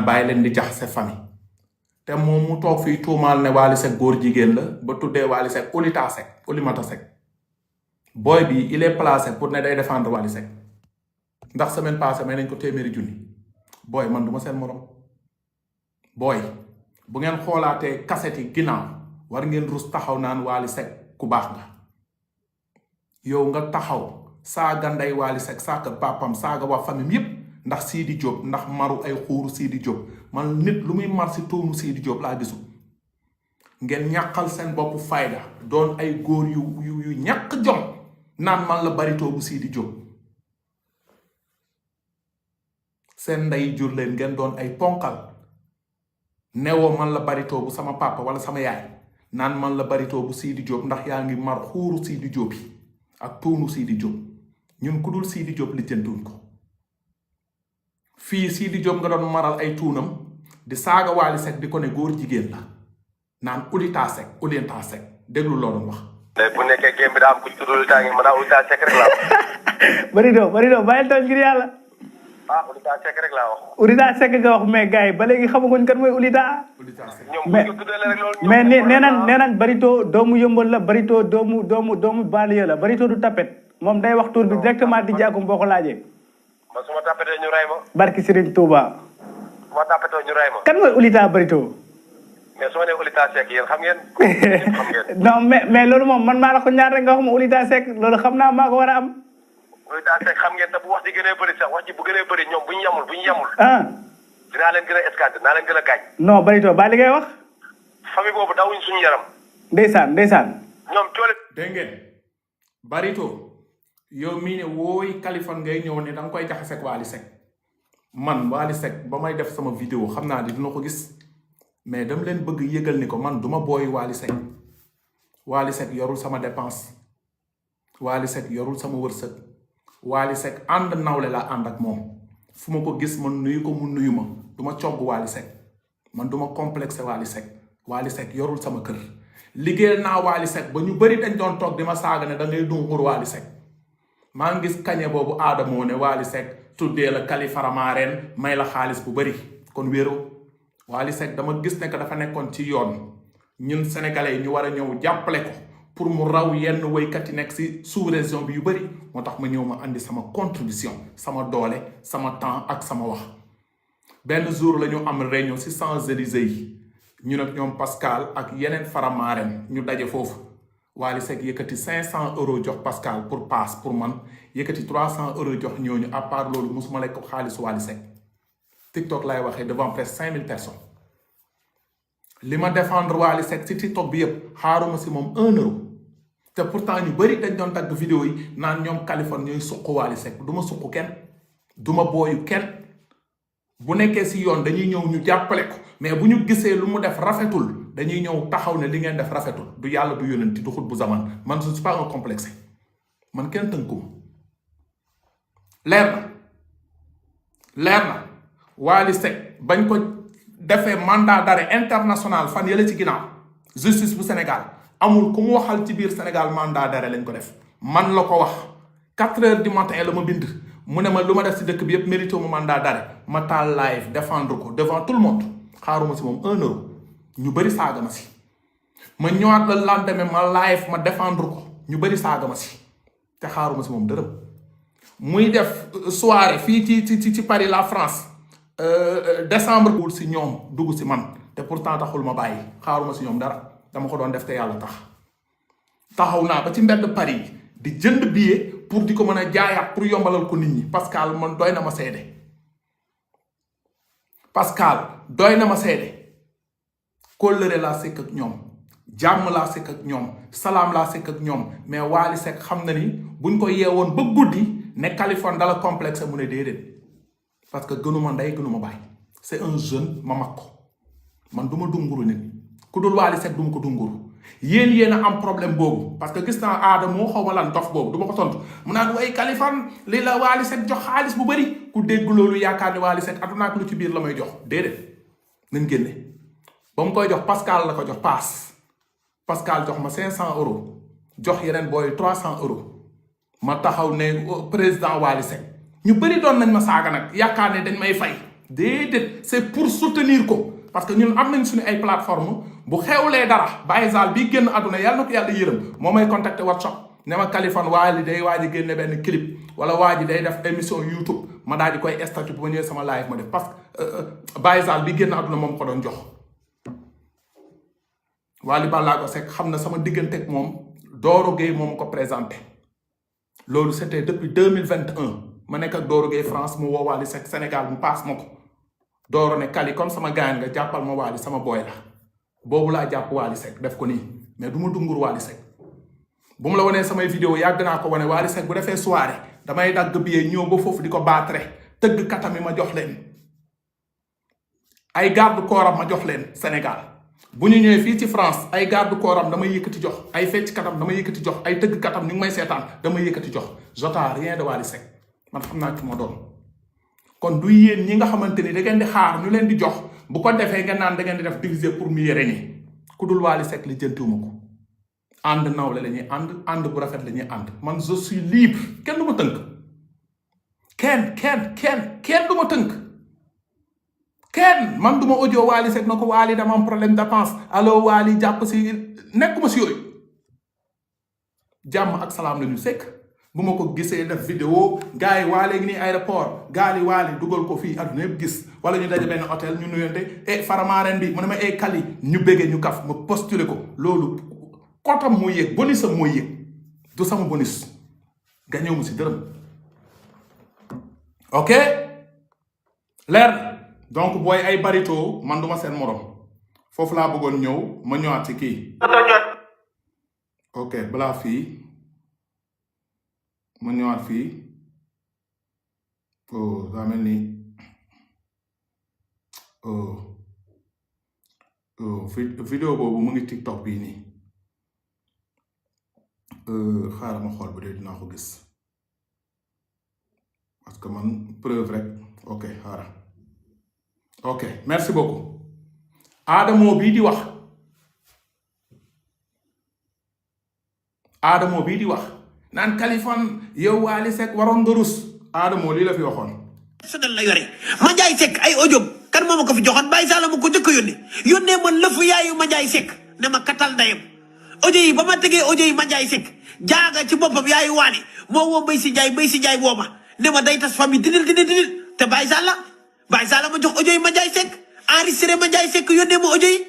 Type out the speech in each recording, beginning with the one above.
bàyyi leen di jaxase famille te moom mu toog fii tuumaal ne Wally Seck góor jigéen la ba tuddee Wally Seck Oulimata Seck booy bi il est placé pour ne day défendre Wally Seck ndax semaine passée may nañ ko téeméeri junni booy man du ma seen morom booy bu ngeen xoolaatee kaset yi ginnaaw war ngeen rus taxaw naan Wally Seck ku baax nga yow nga taxaw saaga nday Wally Seck saaga papam saaga waa famille yépp ndax Sidi Diop ndax maru ay xuuru Sidi Diop man nit lu muy mar si tuunu Sidi Diop laa gisul ngeen ñàkkal seen bopp fayda doon ay góor yu ñàkk jom naan man la Barito bu Sidi Diop seen ndey jur leen ngeen doon ay ponkal newoo man la Barito bu sama papa wala sama yaay naan man la Barito bu Sidi Diop ndax yaa ngi mar xuuru Sidi Diop yi ak tuunu Sidi Diop ñun ku dul Sidi Diop li jëntuñ ko fii Sidi Diop nga doon maral ay tuunam di saaga Wally Seck di ko ne góor jigéen la naan Oulita Seck déglu loolu wax. bu nekkee game bi daa am ku tudd Oulita ngi mën a Oulita Seck rek laa wax. Barito bàyyil toog ngir yàlla. Oulita Seck rek laa wax. Oulita Seck nga wax mais gars yi ba léegi xamaguñ kan mooy Oulita. ñoom bu ñu tuddee rek loolu. mais nee nañ Barito doomu yëmbal la Barito doomu banlieue la Barito du tapet moom day wax tur bi directement di jàkkum boo ko laajee. man su ma tapetee ñu ray ma. barki Serigne Touba. su ma tapetee ñu ray ma. kan mooy Oulita Barito. mais su ma nee Oulita Seck yéen xam ngeen. xam ngeen. non mais loolu moom man maa la ko ñaar rek nga wax ma Oulita Seck loolu xam naa maa ko war a am. Oulita Seck xam ngeen te bu wax ji gënee bëri sax wax ji bu gënee bëri ñoom bu ñu yemul. dinaa leen gën a escanté dinaa leen gën a gaañ. non Barito ba li ngay wax. famille boobu dawuñ suñu yaram. ndeysaan. ñoom coole. dégg ngeen Barito yow mii ne wooy Kaliphone ngay ñëw ne danga koy jaxase ak Wally Seck man Wally Seck ba may def sama vidéo xam naa ni dina ko gis mais dama leen bëgg yëgal ni ko man duma booy Wally Seck yorul sama dépense Wally Seck yorul sama wërsëg Wally Seck ànd nawle laa ànd ak moom fu ma ko gis man nuyu ko mu nuyu ma duma cogg Wally Seck man duma complexé Wally Seck yorul sama kër liggéeyal naa Wally Seck ba ñu bëri dañ doon toog di ma saaga ne da ngay dungur Wally Seck maa ngi gis kañe boobu aadamoo ne Wally Seck tuddee la Kalifaramaaren may la xaalis bu bëri kon wéeroo Wally Seck dama gis ne que dafa nekkoon ci yoon ñun sénégalais yi ñu war a ñëw jàppale ko pour mu raw yenn woykat yi nekk si sous-région bi yu bëri moo tax ma ñëw ma andi sama contribution sama doole sama temps ak sama wax benn jour la ñu am réunion si Champs-Élysées yi ñu nag ñoom Pascal ak yeneen Faramaren ñu daje foofu Wally Seck yëkkati 500 € jox Pascal pour passe pour man yëkkati 300 € jox ñooñu à part loolu mosuma lekk xaalisu Wally Seck TikTok lay waxee devant presque 5000 personnes li ma défendre Wally Seck si TikTok bi yëpp xaaruma si moom 1 € te pourtant ñu bëri dañ doon tagg vidéo yi naan ñoom Kaliphone ñooy suq Wally Seck du ma suq kenn du ma booyu kenn bu nekkee si yoon dañuy ñëw ñu jàppale ko mais bu ñu gisee lu mu def rafetul dañuy ñëw taxaw ne li ngeen def rafetul du yàlla du yónenti du xut bu zaman man je ne suis pas un complexe man kenn tënkuma leer na Wally Seck bañ ko defee mandat d'arrêt international fan yële ci ginnaaw justice bu Sénégal amul ku mu waxal ci biir Sénégal mandat d'arrêt lañ ko def man la ko wax 4 heures du matin la ma bind mu ne ma lu ma def si dëkk bi yëpp mérité mu mandat d'arrêt ma taal live défendre ko devant tout le monde xaaruma si moom 1 € ñu bëri saaga ma si ma ñëwaat la lendemain ma live ma défendre ko ñu bëri saaga ma si te xaaruma si moom dërëm muy def soirée fii ci Paris la France décembre wul si ñoom dugg si man te pourtant taxul ma bàyyi xaaruma si ñoom dara dama ko doon def te yàlla taxaw naa ba ci mbedd Paris di jënd billet pour di ko mën a jaayaat pour yombalal ko nit ñi Pascal man doy na ma seede kóllëre laa sekk ak ñoom jàmm laa sekk ak ñoom salaam laa sekk ak ñoom mais Wally Seck xam na ni buñ ko yeewoon ba guddi ne Kaliphone dala complexe mu ne déedéet parce que gënuma ndey gënuma baay c'est un jeune ma mag ko man du ma dunguru nit ku dul Wally Seck du ma ko dunguru yéen a am problème boobu parce que gis naa aada moo xaw ma lan dof boobu du ma ko tontu mu naan way Kaliphone lii la Wally Seck jox xaalis bu bëri ku dégg loolu yaakaar ni Wally Seck aduna ak lu ci biir la may jox déedéet nañ génne ba mu koy jox Pascal la ko jox paas Pascal jox ma 500 € jox yeneen booy 300 € ma taxaw ne président Wally Seck ñu bëri doon nañ ma saaga nag yaakaar ne dañ may fay déedéet c'est pour soutenir ko parce que ñun am nañ suñu ay plateforme bu xewlee dara Baye Zale bii génn àdduna yàlla na ko yàlla yërëm moo may contacter WhatsApp ne ma Kaliphone waa day waa ji génne benn clip wala waa ji day def émission YouTube ma daal di koy statut bu ma ñëwee sama live ma def parce que Baye Zale bi génn àdduna moom ko doon jox Wally Ballago Seck xam na sama digganteeg moom Doro Gueye moom ko présenté loolu c'était depuis 2021 ma nekk ak Doro Gueye France mu woo Wally Seck Sénégal mu paas ma ko Doro ne Kali comme sama gaañ nga jàppal ma Wally sama boy la boobu laa jàpp Wally Seck def ko nii mais du ma dungur Wally Seck bu mu la wanee samay vidéo yàgg naa ko wane Wally Seck bu defee soirée damay dagg billet ñëw ba foofu di ko baatre tëgg katami ma jox leen ay garde corps ma jox leen Sénégal bu ñu ñëwee fii ci France ay garde corps am damay yëkkati jox ay fecc katam damay yëkkati jox ay tëgg katam ñu ngi may seetaan damay yëkkati jox jota rien de Wally Seck man xam naa ki ma doon kon du yéen ñi nga xamante ni da ngeen di xaar ñu leen di jox bu ko defee ngeen naan da ngeen di def diviser pour mieux régner ku dul Wally Seck li jëntuwuma ko ànd nawle la ñuy ànd bu rafet la ñuy ànd man je suis libre kenn du ma tënk kenn du ma tënk kenn man du ma audio Wally Seck na ko Wally dama am problème de dépense allo Wally jàpp si nekkuma si yooyu jàmm ak salaam la ñu sekk bu ma ko gisee def vidéo gars yi Wally ngi nii aéroport gaali Wally dugal ko fii adduna yëpp gis wala ñu daje benn hôtel ñu nuyonte Faramaren bi mu ne ma Kali ñu béggee ñu kaf ma postulé ko loolu kotam mooy yëg bonusam mooy yëg du sama bonus gañëw mu si dërëm ok leer donc booy ay barito man duma seen morom foofu laa bëggoon ñëw ma ñëwaat ci kii ok balaa fii ma ñëwaat fii oh daa mel ni vidéo boobu mu ngi TikTok bii nii xaaral ma xool bu dee dinaa ko gis parce que man preuve rek ok xaaral ok merci beaucoup Adamo bii di wax naan Kaliphone yow Wally Seck waroon nga rus Adamo lii la fi waxoon personnel la yore Mandiaye Seck ay audio kan moo ma ko fi joxoon Baye Zale ma ko njëkk a yónnee ma lëfu yaayu Mandiaye Seck ne ma katal ndayam audio yi ba ma tegee audio yi Mandiaye Seck jaaga ci boppam yaayu Wally moo woo Mbaye si Ndiaye woo ma ne ma day tas famille dinil te Baye Zale ma jox audio yi Mandiaye Seck enregistré Mandiaye Seck yónnee ma audio yi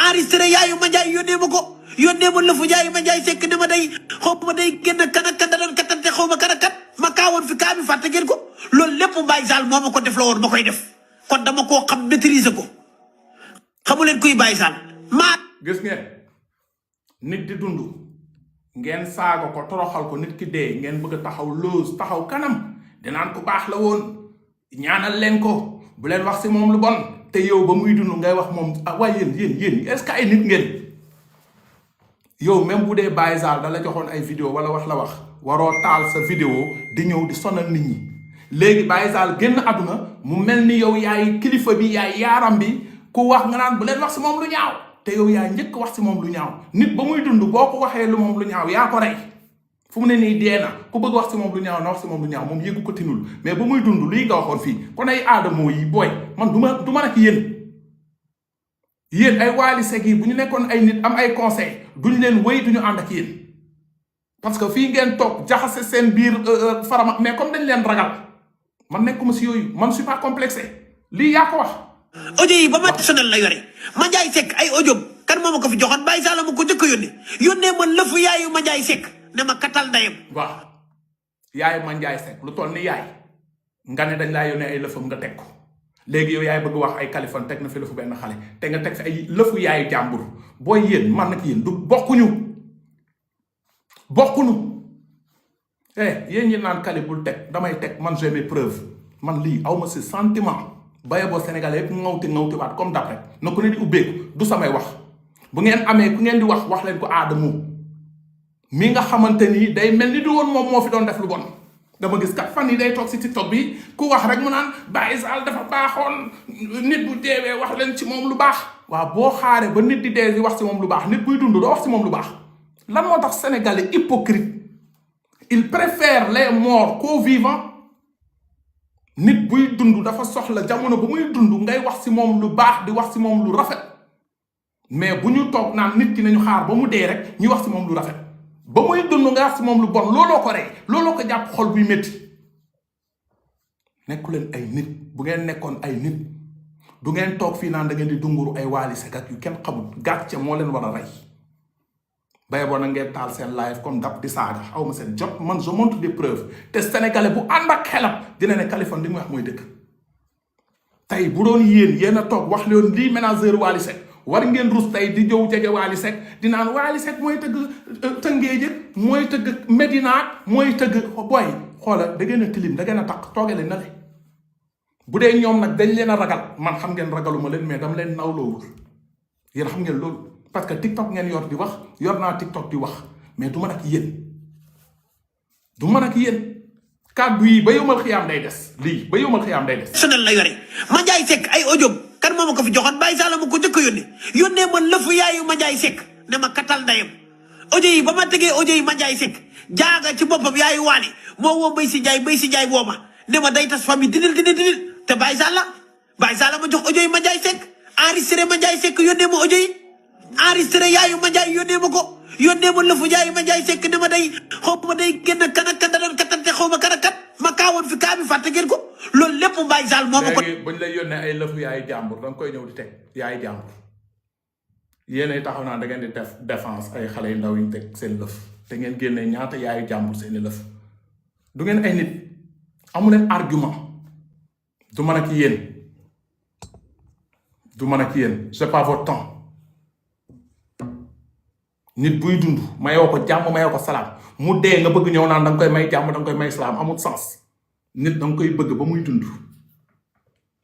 enregistré yaayu Mandiaye yónnee ma ko yónnee ma lëfu yaayu Mandiaye Seck ne ma day xaw ma day génn kan ak kan da doon kattante xaw ma kan ak kan ma kaawoon fi kaa bi fàtte ngeen ko loolu lépp Baye Zale moo ma ko def la woon ma koy def kon dama koo xam maîtriser ko xamu leen kuy Baye Zale maa gis ngeen nit di dund ngeen saaga ko toroxal ko nit ki dee ngeen bëgg a taxaw kanam dinaan ko baax la woon ñaanal leen ko bu leen wax si moom lu bon te yow ba muy dund ngay wax moom waaye yéen est-ce que ay nit ngeen yow même bu dee Baye Zale da la joxoon ay vidéo wala wax la wax waroo taal sa vidéo di ñëw di sonal nit ñi léegi Baye Zale génn àdduna mu mel ni yow yaay kilifa bi yaay yaaram bi ku wax nga naan bu leen wax si moom lu ñaaw te yow yaa njëkk wax si moom lu ñaaw nit ba muy dund boo ko waxee lu moom lu ñaaw yaa ko rey fu mu ne nii dee na ku bëgg wax si moom lu ñaaw na wax si moom lu ñaaw moom yëgu ko tinul mais ba muy dund lii nga waxoon fii kon ay Adamo yi booy man du ma nag yéen ay Wally Seck yi bu ñu nekkoon ay nit am ay conseil duñ leen wéy duñu ànd ak yéen parce que fii ngeen toog jaxase seen biir farama mais comme dañ leen ragal man nekkuma si yooyu man suis pas complexé lii yaa ko wax audio yi ba ma personnel la yore Mandiaye Seck ay audio kan moo ma ko fi joxoon Baye Zale ma ko njëkk a yónnee ma lëfu yaayu Mandiaye Seck ne ma katal ndayam waaw yaayu Mandiaye Seck lu toll ni yaay nga ne dañ laa yónnee ay lëfam nga teg ko léegi yow yaay bëgg wax ay Kaliphone teg na fi lëfu benn xale te nga teg fi ay lëfu yaayu jàmbur booy yéen man nag yéen du bokkuñu yéen ñi naan Kali bul teg damay teg man j'ai mes preuves man lii awma si sentiment baye boo Sénégalais yëpp ŋawti waat comme dab rek na ku ne di ubbeeku du samay wax bu ngeen amee ku ngeen di wax leen ko Adamo mi nga xamante ni day mel ni du woon moom moo fi doon def lu bon dama gis kat fan yi day toog si TikTok bi ku wax rek mu naan Baye Zale dafa baaxoon nit bu deewee wax leen ci moom lu baax waaw boo xaaree ba nit di dee di wax si moom lu baax nit buy dund doo wax si moom lu baax lan moo tax Sénégalais hypocrite il préfère les morts qu'aux vivants nit buy dund dafa soxla jamono bu muy dund ngay wax si moom lu baax di wax si moom lu rafet mais bu ñu toog naan nit ki nañu xaar ba mu dee rek ñu wax si moom lu rafet ba muy dund nga wax si moom lu bon looloo ko rey looloo ko jàpp xol buy métti nekku leen ay nit bu ngeen nekkoon ay nit du ngeen toog fii naan da ngeen di dunguru ay Wally Seck ak yu kenn xamul gàcce moo leen war a rey bay boo na ngeen taal seen live comme dab di saaga xaw ma seen jot man je montre des preuves te sénégalais bu ànd ak xelam dina ne Kaliphone li muy wax mooy dëgg tey bu doon yéen a toog wax leen lii ménageur Wally Seck war ngeen rus tey di jow jege Wally Seck di naan Wally Seck mooy tëgg Tëngéej mooy tëgg Medina mooy tëgg booy xoola da ngeen a tilim da ngeen a taq tooge leen na le bu dee ñoom nag dañ leen a ragal man xam ngeen ragaluma leen mais dama leen nawloowul yéen xam ngeen loolu parce que TikTok ngeen yor di wax yor naa TikTok di wax mais du man ak yéen kàddu yi ba yomal xiyaam day des lii ba yomal xiyaam day des. personnel la yore Mandiaye Seck ay audio kan moo ma ko fi joxoon Baye Sall ma ko njëkk a yónnee ma lëfu yaayu Mandiaye Seck ne ma katal ndayam audio yi ba ma tegee audio yi Mandiaye Seck jaaga ci boppam yaayu Wally moo woo Mbaye si Ndiaye woo ma ne ma day tas famille dinil te Baye Sall ma jox audio yi Mandiaye Seck enregistré Mandiaye Seck yónnee ma audio yi enregistré yaayu Mandiaye yónnee ma ko yónnee ma lëfu yaayu Mandiaye Seck ne ma day xaw ma day génn kan ak kan da doon katante xaw ma kan ak kan ma kaawoon fi kaa bi fàtte ngeen ko loolu lépp Baye Sall moo ma ko. léegi buñ lay yónnee ay lëfu yaayu jàmbur da nga koy ñëw di teg yaayu jàmbur yéenay taxaw naa da ngeen di def défense ay xale yu ndaw yi ñu teg seen lëf te ngeen génnee ñaata yaayu jàmbur seeni lëf du ngeen ay nit amu leen argument du mën ak yéen c'est pas votre temps nit buy dund mayoo ko jàmm mayoo ko salaam mu dee nga bëgg ñëw naan da nga koy may jàmm da nga koy may salaam amul sens nit da nga koy bëgg ba muy dund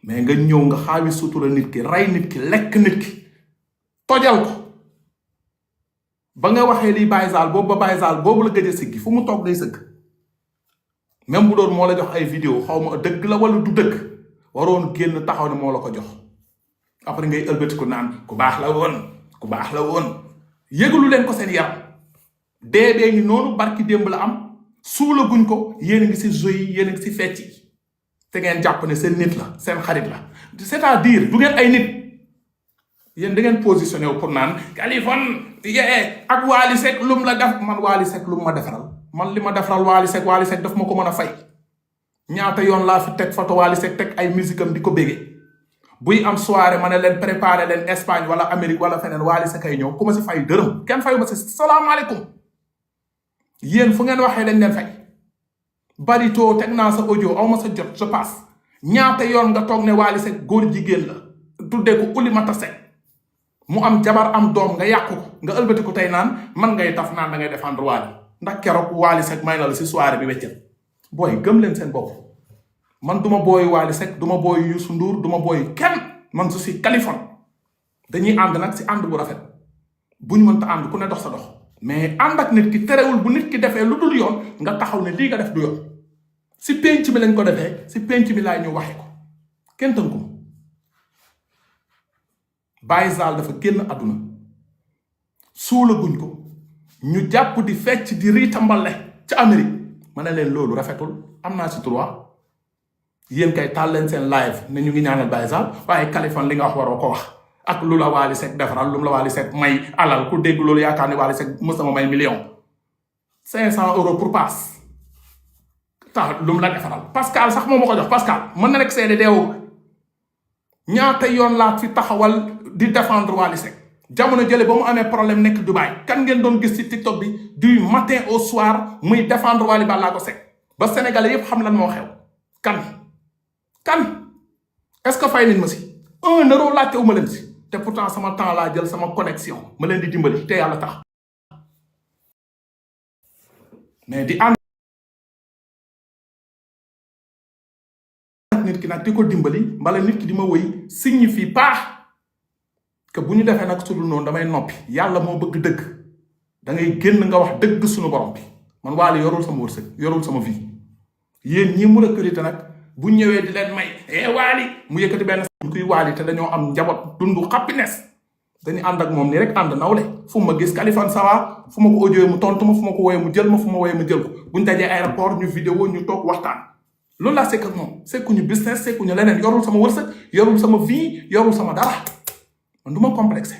mais nga ñëw nga xaawi sutura nit ki rey nit ki lekk nit ki tojal ko ba nga waxee lii Baye Sall boobu ba Baye Sall boobu la gëj a siggi fu mu toog day sëgg même bu doon moo la jox ay vidéo xaw ma dëgg la wala du dëgg waroon génn taxaw ne moo la ko jox après ngay ëlbatiku naan ku baax la woon yëgalu leen ko seen yaram dee ngi noonu barki démb la am suula guñ ko yéen a ngi si jeu yi yéen a ngi si fecc yi te ngeen jàpp ne seen nit la seen xarit la c'est-à-dire du ngeen ay nit yéen da ngeen positionné wu pour naan Kaliphone yee ak Wally Seck lum la def man Wally Seck lum ma defaral man li ma defaral Wally Seck daf ma ko mën a fay ñaata yoon laa fi teg photo Wally Seck teg ay musique am di ko béggee buy am soirée ma ne leen préparé leen Espagne wala Amérique wala feneen Wally Seck ay ñëw ku ma si fay dërëm kenn fayu ma si salaamaaleykum yéen fu ngeen waxee dañ leen fay barito teg naa sa audio aw ma sa jot je passe ñaata yoon nga toog ne Wally Seck góor jigéen la tuddee ko Oulimata Seck mu am jabar am doom nga yàqu ko nga ëlbati ko tey naan man ngay taf naan da ngay défendre Wally ndax keroog Wally Seck may na la si soirée bi weccal booy gëm leen seen bopp man duma booy Wally Seck duma booy Youssou Ndour duma booy kenn man je suis Kaliphone dañuy ànd nag si ànd bu rafet buñ mënta ànd ku ne dox sa dox mais ànd ak nit ki terewul bu nit ki defee lu dul yoon nga taxaw ne lii nga def du yoon si penc mi lañ ko defee si penc mi laay ñu waxe ko kenn tënku Baye Sall dafa génn àdduna suula guñ ko ñu jàpp di fecc di riitambale ca Amérique ma ne leen loolu rafetul am naa si droit yéen kay taal leen seen live ne ñu ngi ñaanal Baye Sall waaye Kaliphone li nga wax waroo ko wax ak lu la Wally Seck defaral lu la Wally Seck may alal ku dégg loolu yaakaar ne Wally Seck mës na ma may million 500 € pour passe tax lu mu la defaral Pascal sax moo ma ko jox Pascal mën na nekk seede deewu ñaata yoon laa fi taxawal di défendre Wally Seck jamono jële ba mu amee problème nekk Dubaï kan ngeen doon gis ci TikTok bi du matin au soir muy défendre Wally Ballago Seck ba Sénégalais yépp xam lan moo xew kan est-ce que fay nañ ma si 1 € laajte wu ma leen si te pourtant sama temps laa jël sama connexion ma leen di dimbali te yàlla tax mais di ànd nit ki nag di ko dimbali mbala nit ki di ma wëy signifie pas que bu ñu defee nag sudul noonu damay noppi yàlla moo bëgg dëgg da ngay génn nga wax dëgg suñu borom bi man Wally yorul sama wërsëg yorul sama vie yéen ñi mu recruté nag bu ñëwee di leen may Wally mu yëkkati benn kuy Wally te dañoo am njaboot dundu happiness dañu ànd ak moom nii rek ànd nawle fu ma gis Kaliphone sawa fu ma ko audio mu tontu ma fu ma ko woowee mu jël ma fu ma woowee mu jël ko buñ dajee aéroport ñu vidéo ñu toog waxtaan loolu laa sekk ak moom sekkuñu business sekkuñu leneen yorul sama wërsëg yorul sama vie yorul sama dara man du ma complexé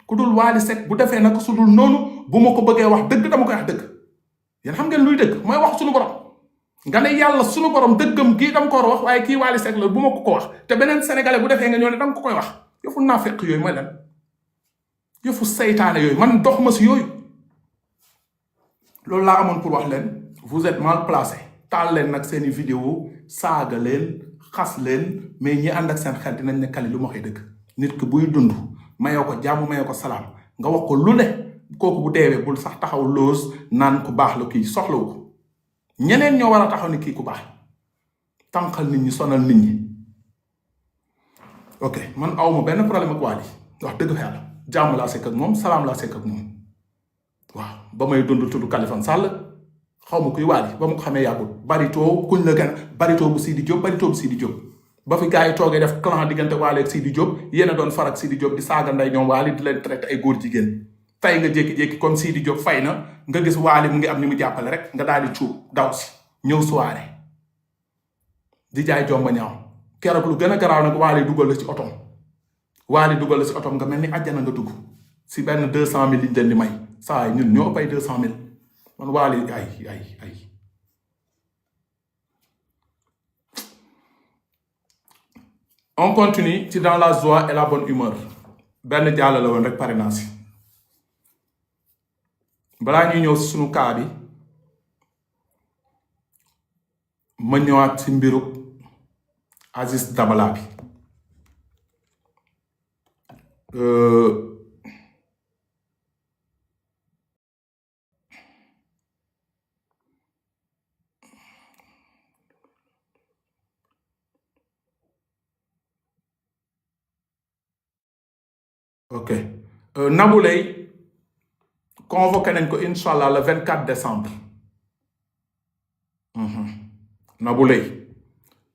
ku dul Wally Seck bu defee nag su dul noonu bu ma ko bëggee wax dëgg dama koy wax dëgg yéen xam ngeen luy dëgg mooy wax suñu borom nga ne yàlla suñu borom dëggam gii dama ko war a wax waaye kii Wally Seck la bu ma ko wax te beneen sénégalais bu defee nga ñëw ne danga ko koy wax yëfu naafeq yooyu mooy lan yëfu saytaane yooyu man dox ma si yooyu loolu laa amoon pour wax leen vous êtes mal placé taal leen nag seeni vidéo saaga leen xas leen mais ñi ànd ak seen xel dinañ ne Kali lu ma waxee dëgg nit ki buy dund mayoo ko jàmm mayoo ko salaam nga wax ko lu ne kooku bu deewee bul sax taxaw loos naan ku baax la kii soxlawu ko ñeneen ñoo war a taxaw ni kii ku baax tànqal nit ñi sonal nit ñi ok man awma benn problème ak Wally wax dëgg fa yàlla jàmm laa sekk ak moom salaam laa sekk ak moom waaw ba may dund tudd Kaliphone Sall xaw ma kuy Wally ba ma ko xamee yàggul baritoo kuñ la gën baritoo bu Sidi Diop baritoo bu Sidi Diop ba fi gars yi toogee def clan diggante Wally ak Sidi Diop yéen a doon farak Sidi Diop di saaga nday ñoom Wally di leen traité ay góor jigéen tey nga jékki-jékki comme Sidi Diop fay na nga gis Wally mu ngi am ñu mu jàppale rek nga daal di cuub daw si ñëw soirée di jaay jomba ñaaw keroog lu gën a garaaw nag Wally dugal la ci otom Wally dugal la ci otom nga mel ni àjjana nga dugg si benn 200 000 liñ leen di may saa yi ñun ñoo ëpp ay 200 000 man Wally ay on continue ci dans la joie et la bonne humeur benn jàll la woon rek pare naa si balaa ñuy ñëw si sunu kaa bi ma ñëwaat si mbiru Aziz Dabala bi ok Nabou Leye convoqué nañ ko incha allah le 24 décembre Nabou Leye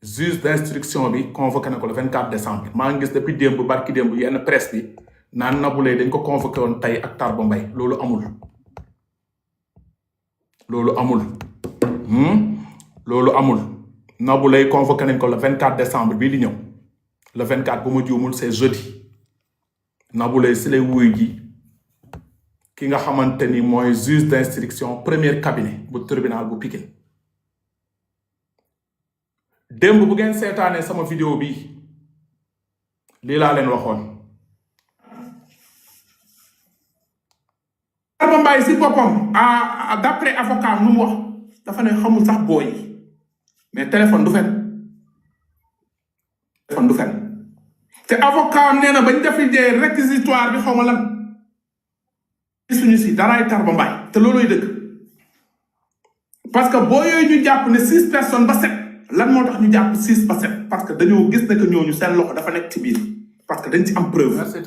juge d'instruction bi convoqué na ko le 24 décembre maa ngi gis depuis démb barki démb yenn presse bi naan Nabou Leye dañ ko convoqué woon tey ak Tarba Mbaye loolu amul loolu amul Nabou Leye convoqué nañ ko le 24 décembre bii di ñëw le 24 bu ma juumul c'est jeudi Nabou Leye si lay wuy ji ki nga xamante ni mooy juge d'instruction premier cabinet bu tribunal bu Pikine démb bu ngeen seetaanee sama vidéo bi lii laa leen waxoon Tarba Mbaye si boppam d'après avocat nu mu wax dafa ne xamul sax booy mais téléphone du fen te avocat nee na bañ def liggéey réquisitoire bi xaw ma lan suñu si daraay Tarba Mbaye te looloy dëgg parce que boo yooyu ñu jàpp ne 6 personnes ba 7 lan moo tax ñu jàpp 6 ba 7 parce que dañoo gis ne que ñooñu seen loxo dafa nekk ci biir parce que dañ ci am preuve. merci